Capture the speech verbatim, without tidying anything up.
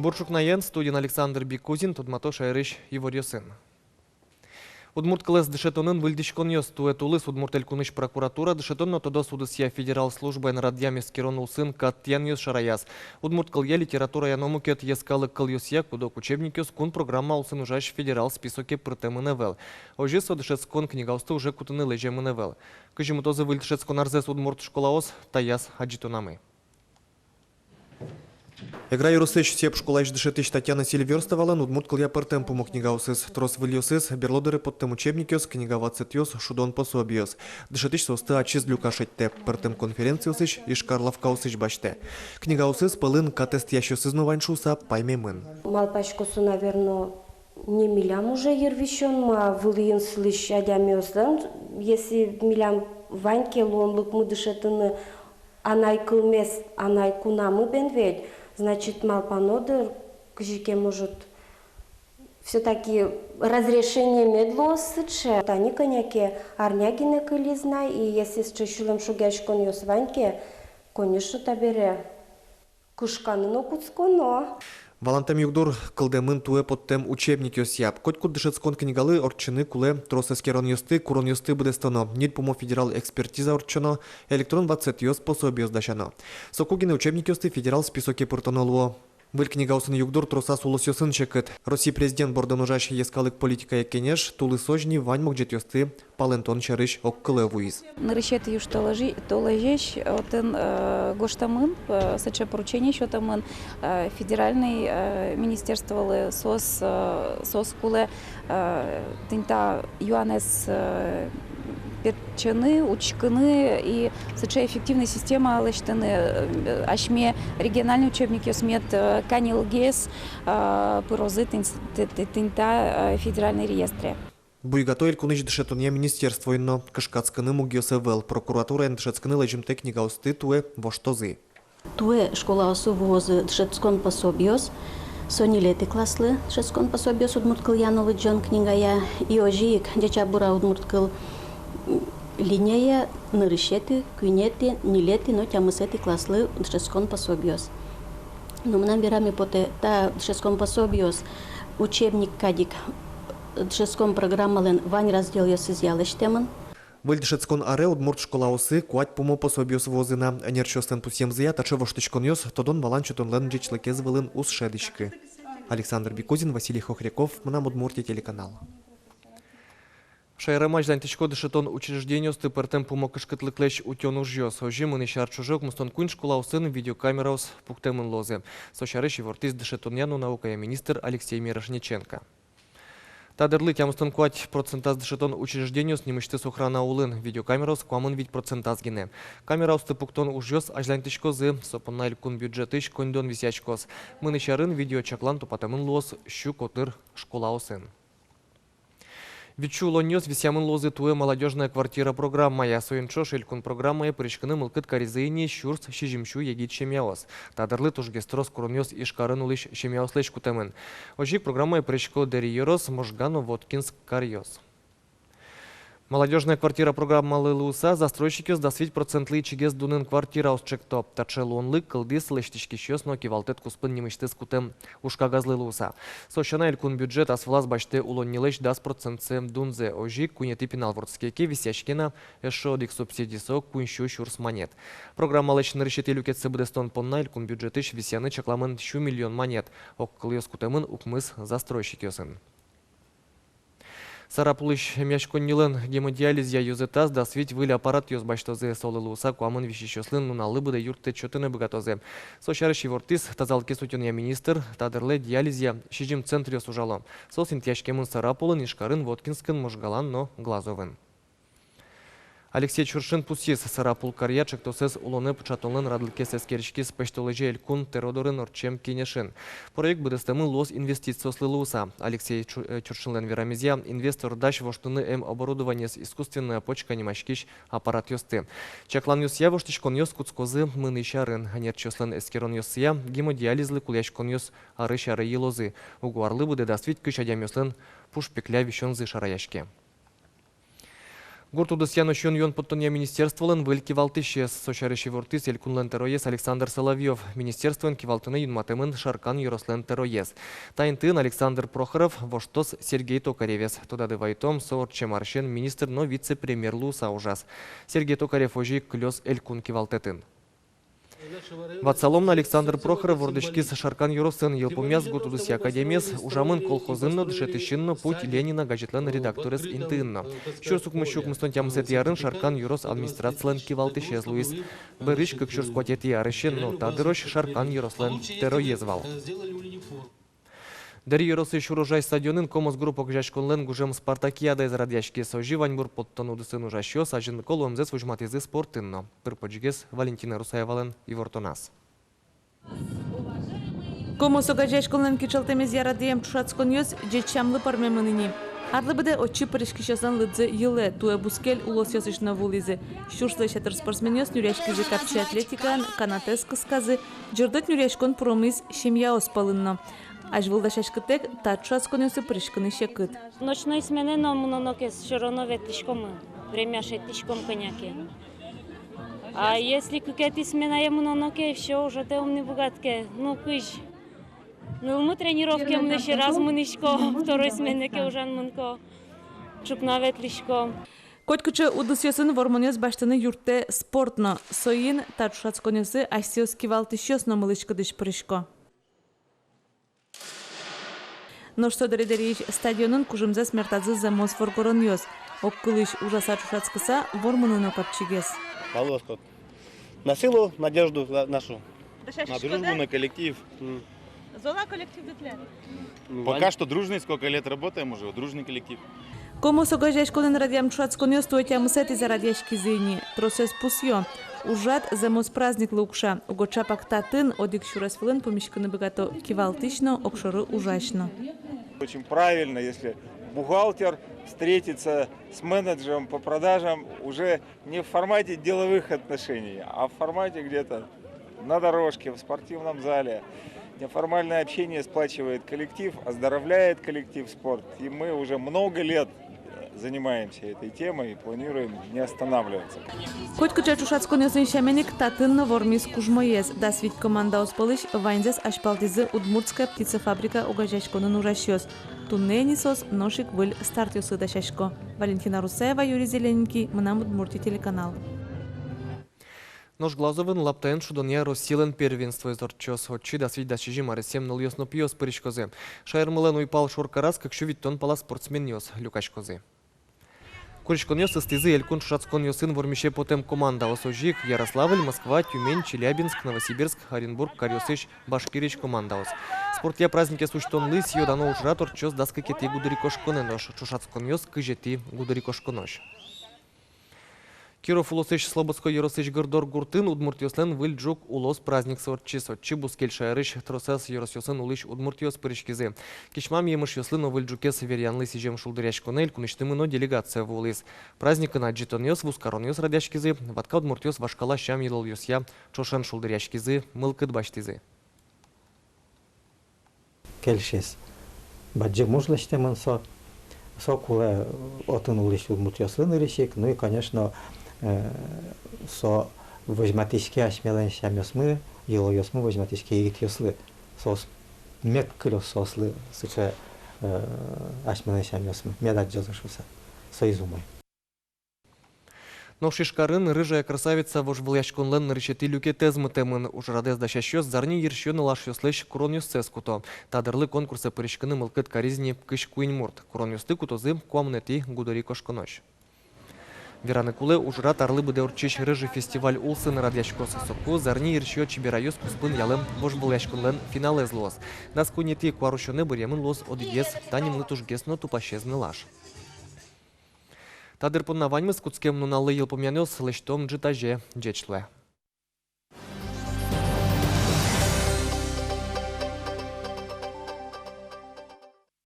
Бур ӵукнаен, студиын Александр Бикузин, тодмато шаерысь иворъёсын. Удмурт кылэз дышетонын выльдӥськонъёс. Туэ тулыс Удмурт Элькунысь прокуратура дышетон но тодос удысъя федерал службаен радъям эскерон улсын кат тӥянъёс шараяз. Удмурт кылъя, литературая но мукет йӧскалык кылъёсъя куд-ог учебникъёс кун программа улсын ужась федерал списоке пыртэмын ӧвӧл. Озьы со дышетскон книгаосты уже кутыны лэземын ӧвӧл. Кызьы мытозы выль дышетскон арзэс удмурт школаос, таяз адӟытонамы. Эгра ёросысь Сеп школаысь дышетӥсь Татьяна Селивёрстовалэн удмурт кылъя пӧртэм пумо книгаосыз. Трос выльёсыз: берло дыре поттэм учебникъёс, книга ватсэтъёс, шудон пособиос. Дышетӥсь соосты ачиз люка шедьтэ. Пӧртэм конференциосысь, Ижкар лавкаосысь басьтэ. Книгаосыз пӧлын катэз тӥясьёсыз но вань шуыса паймемын. Малпасько, со, наверно, не милям уже йырвисёнмы, а вылӥын сылӥсь адямиослэн. Если милям вань ке луонлыкмы дышетыны анай кылмес анай кунамы, бен, ведь, значит, малпано дыр, кызьы ке, может, всё-таки разрешение мед луоз сыӵе. Тани кӧня ке арня гинэ кылиз на, и если сыӵе сюлэмшуг яськонъёс вань ке, конечно, табере кышканы но кутсконо. Валантэм югдур кылдэмын туэ поттэм учебникъёсъя. Котькуд дышетскон книгалы ортчыны кулэ трос эскеронъёсты, куронъёсты быдэстоно, ньыль пумо федерал экспертиза ортчоно, электрон ватсэтъёс, пособиос дасяно. Соку гинэ учебникъёсты федерал списоке пыртоно луо. Выль книгаосын югдур тросаз улосъёсын секыт. Россия президент бордын ужась йӧскалык политикая кенеш тулысозь ни вань могӟетъёсты палэнтон сярысь огкылэ вуиз. Нырысетӥ южтолэзе-, толэзесь отын, э, гожтэмын, э, сыӵе поручение сётэмын, э, федеральный, э, министерстволы, соос, э, соос кулэ, э, тӥни та юанэз, э, пертчыны, учкыны и сыӵе эффективной система лэсьтыны, э, асьме региональный учебникъёс мед, э, каньылгес, э, пырозы тӥни с-, тӥ-, тӥ-, тӥни та, э, федеральный реестре. Буйгато элькунысь дышетонъя министерствоен но. Кышкатскыны мугъёс ӧвӧл. Прокуратураен дышетскыны лэзьымтэ книгаосты туэ воштозы. Туэ школаосы вуозы дышетскон пособиос, со ньылетӥ класслы дышетскон пособиос удмурт кылъя но лыдӟон книгая, и озьы ик «Ӟеч-а, бур-а, удмурт кыл» линияя нырысетӥ, куинетӥ, ньылетӥ но тямысэтӥ класслы дышетскон пособиос. Но мынам вераме потэ, та дышетскон пособиос учебник кадь ик дышетскон программалэн вань разделъёсызъя лэсьтэмын. Выль дышетскон аре удмурт школаосы куать пумо пособиос вуозы на. Ӧнерчиослэн пусъемзыя, таӵе воштӥськонъёс тодон-валан сётонлэн ӟечлыкез вылын уз шӧдӥськы. Александр Бикузин, Василий Хохряков, «Мынам Удмуртие» телеканал. Шаерамы азьланьтӥсько дышетон учреждениосты пӧртэм пумо кышкытлыклэсь утён ужъёс. Озьы, мынӥсь ар ӵоже укмыстон куинь школаосын видеокамераос пуктэмын луозы. Со сярысь ивортӥз дышетонъя но наукая министр Алексей Мирошниченко. Та дырлы тямыстон куать процентаз дышетон учреждениос нимысьтыз охрана улын, видеокамераос куамын вить процентаз гинэ. Камераосты пуктон ужъёс азьланьтӥськозы, со понна элькун бюджетысь коньдон висъяськоз. Мынӥсь арын видеочаклан тупатэмын луоз сю котыр школаосын. Витьсю улонниос висъямын луозы туэ «Молодёжная квартира» программая. Соин ӵош элькун программае пыриськыны мылкыд каризы ини сюрс сизьымсю егит семьяос. Та дырлы тужгес трос куронъёс Ижкарын улӥсь семьяослэсь кутэмын. Озьы ик программае пырисько Дэри ёрос, Можга но Воткинск каръёс. «Молодёжная квартира» программалы луыса, застройщикъёс дас вить процентлы ичигес дунын квартираос чекто. Таӵе луонлык кылдӥз лэсьтӥськисьёс но кивалтэт куспын нимысьтыз кутэм ужкагазлы луыса. Со сяна, элькун бюджет ас вылаз басьтэ улоннилэсь дас процентсэ дунзэ. Озьы ик куинетӥ пинал вордске ке, висъяське на эшшо одӥг субсидия, со куинь сю сюрс манет. Программалэсь нырысетӥ люкетсэ быдэстон понна элькун бюджетысь висъяны чакламын сю миллион манет. Огкылъёс кутэмын укмыс застройщикъёсын. Сарапулысь эмъяськоннилэн гемодиализъя ёзэтаз дас вить выль аппаратъёс басьтозы. Солы луыса куамын висисьёслы нуналлы быдэ юрттэт сётыны быгатозы. Со сярысь ивортӥз тазалыкез утёнъя министр. Та дырлы диализъя сизьым центръёс ужало. Соос интыяськемын Сарапулын, Ижкарын, Воткинскын, Можгалан но Глазовын. Алексей Чуршин пусйиз, Сарапул каръя ӵектосэз улонэ пыӵатонлэн радлыкез эскериськиз пӧсьтолэзе элькун тӧро дорын ортчем кенешын. Проект быдэстэмын луоз инвестициослы луыса. Алексей Чу-, э, Чуршинлэн верамезъя, инвестор дась воштыны эм оборудованиез, искусственная почка нимаськись аппаратъёсты. Чакланъёсъя, воштӥськонъёс кутскозы мынӥсь арын. Ӧнерчиослэн эскеронъёссыя, гемодиализлы кулэяськонъёс арысь аре йылозы. Уго арлы быдэ дас вить кызь адямиослэн пушпекля висёнзы шараяське. Гурт удысъя но сиён-юон поттонъя министерстволэн выль кивалтӥсез. Со сярысь ивортӥз элькунлэн тӧроез Александр Соловьёв. Министерствоен кивалтыны юнматэмын Шаркан ёрослэн тӧроез. Та интыын Александр Прохоров воштоз Сергей Токаревез. Тодады вайытом, со ортчем арысен министр но вице-премьер луыса ужаз. Сергей Токарев озьы ик кылёз элькун кивалтэтын. Ватсалом на, Александр Прохоров вордӥськиз Шаркан ёросын, йылпумъяз гурт удысъя академиез, ужамын колхозын но, дышетӥсьын но, «Путь Ленина» газетлэн редакторез интыын но. Сюрс укмыссю укмыстон тямысэтӥ арын Шаркан ёрос администрацилэн кивалтӥсез луиз. Бӧрысь кык сюрс куатетӥ арысен но та дырозь Шаркан ёрослэн тӧроез вал. Дэри ёросысь «Урожай» стадионын «Комос» групп огазеяськонлэн гужем спартакиадаез радъяськиз. Озьы ваньбур поттон удысын ужасьёс азинлыко луэмзэс возьматӥзы спортын но. Пыр-почгес Валентина Русаевалэн ивортоназ. «Комос» огазеяськонлэн кичӧлтэмезъя радъям ӵошатсконъёс ӟеч сямлы пӧрмемын ини. Арлы быдэ отчы пыриськисьёслэн лыдзы йылэ, туэ бускель улосъёсысь но вуылӥзы. Сюрслэсь ятыр спортсменъёс нюръяськизы капчи атлетикаын, канатэз кысказы, ӟырдыт нюръяськон пуромиз семьяос пӧлын но. Азьвыл дасяськытэк, та ӵошатсконъёсы пыриськыны секыт. Ночной сменае но мыноно ке, всё равно ветлӥськомы, время шедьтӥськом кӧня ке. А если кыкетӥ сменае мыноно ке, всё, ужатэ ум ни быгатӥське, ну, кызь. Нылмы тренировкае мынэ, ещё раз мынӥсько, второй сменае ке ужан мынӥсько, ӵукна ветлӥсько. Котькыӵе удысъёсын вормонъёс басьтыны юрттэ спорт но. Соин та ӵошатсконъёсы асьсэос кивалтӥсьёс но мылысь-кыдысь пырисько. Нош со дыре Дэриысь стадионын кужымзэс мертазы зэмос воргоронъёс. Огкылысь ужаса, ӵошатскыса, вормыны но капчигес. Полоскот. На силу, надежду на нашу. На дружбу, на коллектив. М. Зол-а коллективды тӥляд? Ну, пока что дружный, сколько лет работаем уже, дружный коллектив. «Комос» огазеяськонлэн радъям ӵошатсконъёс туэ тямысэтӥзэ радъяськизы ини. Тросэз пусъё: ужрад зэмос праздниклы укша. Уго ӵапак татын одӥг сюрес вылын пумиськыны быгато кивалтӥсь но, огшоры ужась но. Очень правильно, если бухгалтер встретится с менеджером по продажам уже не в формате деловых отношений, а в формате где-то на дорожке, в спортивном зале. Неформальное общение сплачивает коллектив, оздоровляет коллектив спорт. И мы уже много лет, э, занимаемся этой темой и планируем не останавливаться. Котькыӵе ӵошатсконъёсын сямен ик, татын но вормиз кужмоез. Дас вить командаос пӧлысь ваньзэс азьпалтӥзы «Удмуртская птицефабрика» огазеяськонын ужасьёс. Туннэ ини соос нош ик выль стартъёсы дасясько. Валентина Русаева, Юрий Зелененький, «Мынам Удмуртие» телеканал. Нош Глазовын лаптаен шудонъя Россилэн первенствоез ортчоз. Отчы дас вить-дас сизьым аресъем нылъёс но пиос пыриськозы. Шаермылэн уйпал шоркараз кык сю витьтон пала спортсменъёс люкаськозы. Куриськонъёс ыстӥзы элькун ӵошатсконъёсын вормисе потэм командаос, озьы ик Ярославль, Москва, Тюмень, Челябинск, Новосибирск, Оренбург каръёсысь, Башкириысь командаос. Спортъя праздникез усьтонлы сӥё-дано ужрад ортчоз дас кыкетӥ гудырикошконэ, нош ӵошатсконъёс кызетӥ гудырикошконозь. Киров улосысь Слободской ёросысь Гырдор гуртын удмуртъёслэн выль ӝук улос праздниксы ортчиз. Отчы бускель шаерысь тросаз ёросъёсын улӥсь удмуртъёс пыриськизы. Кисьмам емышъёслы но выль ӝукез веръянлы сӥзем шулдыръяськонэ элькунысьтымы но делегация вуылӥз. Праздникын адӟытонъёс, вузкаронъёс радъяськизы, ватка удмуртъёс вашкала сям-йылолъёсъя ӵошен шулдыръяськизы, мылкыд басьтӥзы. Кельшиз. Бадӟым уж лэсьтэмын со. Со кулэ отын улӥсь удмуртъёслы нырысь ик. Ну и, конечно, э, со возьматӥське асьмелэн сямъёсмы, йылолъёсмы возьматӥське егитъёслы. Соос мед кылёз соослы сыӵе, э, асьмелэн сямъёсмы, мед адӟозы шуыса. Соиз умой. Нош Ижкарын «Рыжая красавица» вожвылъяськонлэн нырысетӥ люкетэз мытэмын. Ужрадэз дасясьёс зарни йырсиё нылашъёслэсь куронъёссэс куто. Та дырлы конкурсэ пыриськыны мылкыд кариз ни кызь куинь мурт. Куронъёсты кутозы куамынэтӥ гудырикошконозь. Вераны кулэ, ужрад арлы быдэ ортчись «Рыжий фестиваль» улсын радъяськоз. Соку зарни йырсиё чеберайёс куспын ялэм вожвылъяськонлэн финалэз луоз. Дас куинетӥ куарусёнэ быръемын луоз одӥгез та нимлы тужгес но тупасез нылаш. Та дыр понна ваньмыз. Кутскем нуналлы йылпумъянъёс лэсьтом ӝытазе. Ӟеч луэ.